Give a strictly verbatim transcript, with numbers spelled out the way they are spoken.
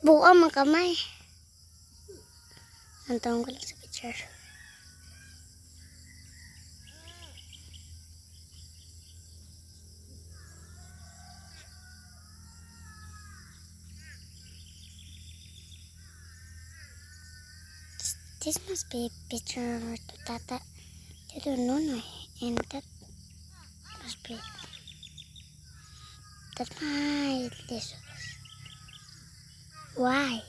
Buang man kamay. Ang tungkol sa picture. This must be a picture to Tata, to Nonoy, and that must be that my this. Why?